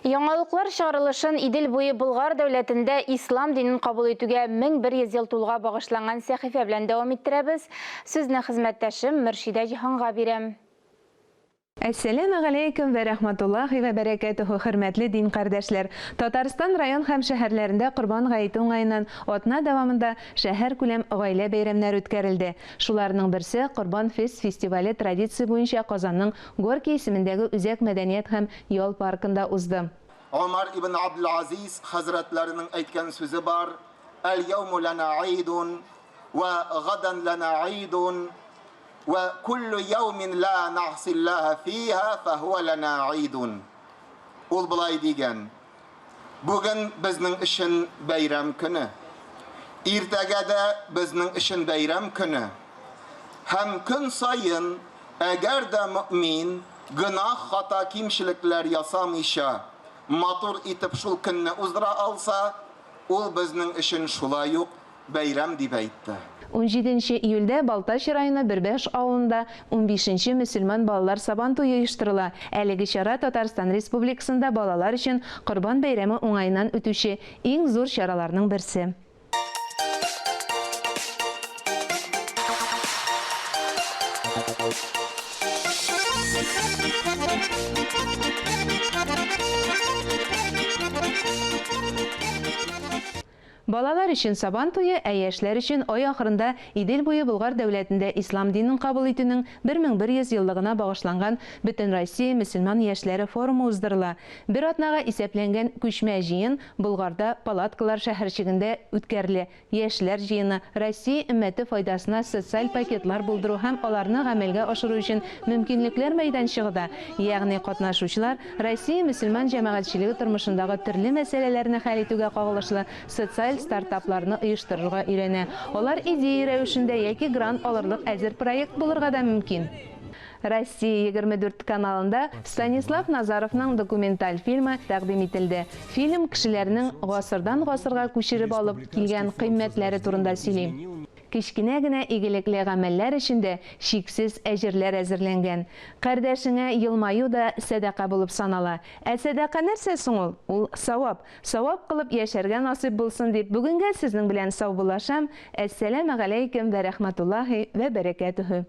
Яңалыклар чыгарылышын Идел буе Болгар дәүләтендә ислам динен кабул итүгә 1100 ел тулуга багышланган сәхифә белән дәвам иттерәбез. Сүзне хезмәттәшем Мөршидә Җиһанга бирәм. Әссәләмә галәйкүм вә рәхмәтуллаһи вә бәрәкәтүһү, хөрмәтле дин кардәшләр! Татарстан район һәм шәһәрләрендә Корбан гаете уңаеннан атна дәвамында шәһәркүләм гаилә бәйрәмнәре үткәрелде. Шуларның берсе, Корбан фест фестивале традиция буенча Казанның Горький исемендәге Үзәк мәдәният һәм ял паркында узды. Омар ибн Абделазиз хәзрәтләренең әйткән сүзе бар, Әл-яуму ләна гыйдун, вә гадан ләна гыйдун, вә куллю яумин ла нәгъсиллаһа фиһа фәһүә ләна гыйдун. Ул болай дигән, Бүген безнең өчен бәйрәм көне. Иртәгә дә безнең өчен бәйрәм көне. Һәм көн саен, әгәр дә мөэмин гөнаһ, хата, кимчелекләр ясамыйча, матур итеп шул көнне уздыра алса, ул безнең өчен шулай ук бәйрәм, дип әйтте. Унҗиденче июльдә Балтач районы Бөрбаш авылында унбишенче мөселман балалар Сабантуе оештырыла. Әлеге чара Татарстан Республикасында балалар өчен Корбан бәйрәме уңаеннан үтүче иң зур чараларның берсе. Балалар өчен Сабан туе, ә яшьләр өчен ай ахырында Идел буе Болгар дәүләтендә ислам динен кабул итүнең 1100 еллыгына багышланган Бөтенроссия мөселман яшьләре форумы уздырыла. Бер атнага исәпләнгән күчмә җыен Болгарда палаткалар шәһәрчегендә үткәрелә. Яшьләр җыены, Россия өммәте файдасына социаль пакетлар булдыру һәм аларны гамәлгә ашыру өчен мөмкинлекләр мәйданчыгы да, ягъни катнашучылар Россия мөселман җәмәгатьчелеге тормышындагы төрле мәсьәләләрне хәл итүгә кагылышлы социаль стартапларны оештырырга өйрәнә. Алар идея рәвешендә яки грант алырлык әзер проект булырга да мөмкин. Россия 24 каналында Станислав Назаровның документаль фильмы тәкъдим ителде. Фильм кешеләрнең гасырдан-гасырга күчереп алып килгән кыйммәтләре турында сөйли. Кечкенә генә игелекле гамәлләр өчен дә чиксез әҗерләр әзерләнгән. Кардәшеңә елмаю да сәдака булып санала. Ә сәдака нәрсә соң ул? Ул, савап. Савап кылып яшәргә насыйп булсын дип, бүгенгә сезнең белән саубуллашам. Әссәләмәгаләйкем вә рәхмәтуллаһи вә бәрәкәтүһү.